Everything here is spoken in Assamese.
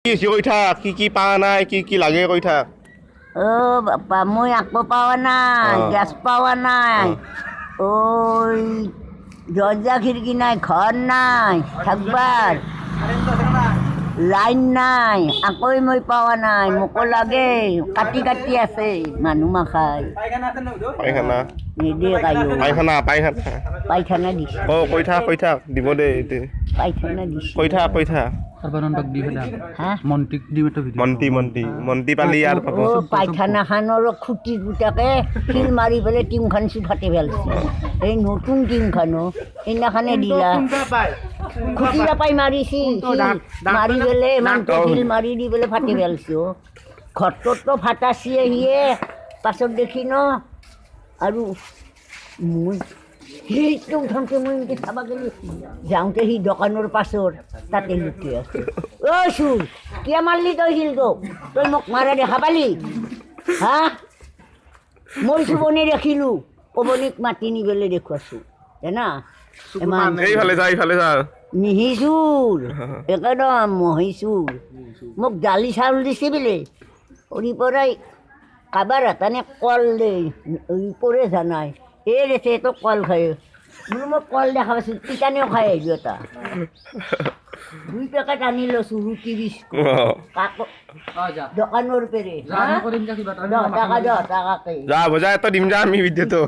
কি হৈছে কৈ থাক, কি কি পোৱা নাই, কি কি লাগে কৈ থাক। অ' বাপা, মই আকৌ পোৱা নাই, গেছ পোৱা নাই, ঐ দৰ্জা খিৰিকী নাই, ঘৰ নাই, থাকবাৰ লাইন নাই, আকৌ মই পোৱা নাই, মোকো লাগে, কাটি কাটি আছে মানুহ মাখাই। পায়খানা নিদিয়ে কায়ো। পায়খানা পায়খানা পায়খানা দিছে। অ কৈ থাক, কৈ থাক, দিব দে। পায়খানা দিছে। কৈ থাক, কৈ থাক। সৰ্বানন্দক দি পেলাই হা মন্ত্ৰীক দিম এটা ভিডিঅ'। মন্ত্ৰী মন্ত্ৰী মন্ত্ৰী পালি আৰু পাব। অ' পায়খানাখনৰ খুঁটি দুটাকে শিল মাৰি পেলাই টিংখন ফাটি পেলাইছে। এই নতুন টিংখনো সেইদিনাখনে দিলা, খুঁটি পাই মাৰিছি, মাৰি পেলাই ইমানটো শিল মাৰি দি পেলাই ফাটি পেলাইছে। অ' ঘৰটোততো ফাটাচিয়ে সিয়ে পাছত দেখি ন। আৰু মই সেইটো উঠাওঁতে মই এনেকৈ চাব গ'লো, যাওঁতে সি দোকানৰ পাছৰ তাতে লুকি আছে। ঐ চুৰ, কিয় মাৰলি তই শিলটোক? তই মোক মাৰা দেখা পালি? হা, মই চুবনি দেখিলোঁ, অৱনীক মাতি নি পেলাই দেখুৱাইছোঁ জানা। এইফালে যা, এইফালে যা। মিহিচুৰ একদম মহিচুৰ। মোক দালি চাউল দিছে বোলে, সৰি পৰাই কাৰোবাৰ এটানে কল দে পৰে জানাই এই ৰেছে তোক কল খাই বোলো, মই কল দেখা পাইছোঁ, তিতানেও খাই আহিলোঁ। এটা দুই পেকেট আনি লৈছোঁ ৰুটি বিস্কুট কাকো দোকানৰ পেৰে 10 টাকা 10 টাকাকে। যা বজা, এটা দিম যা আমি ভিডিঅ'টো।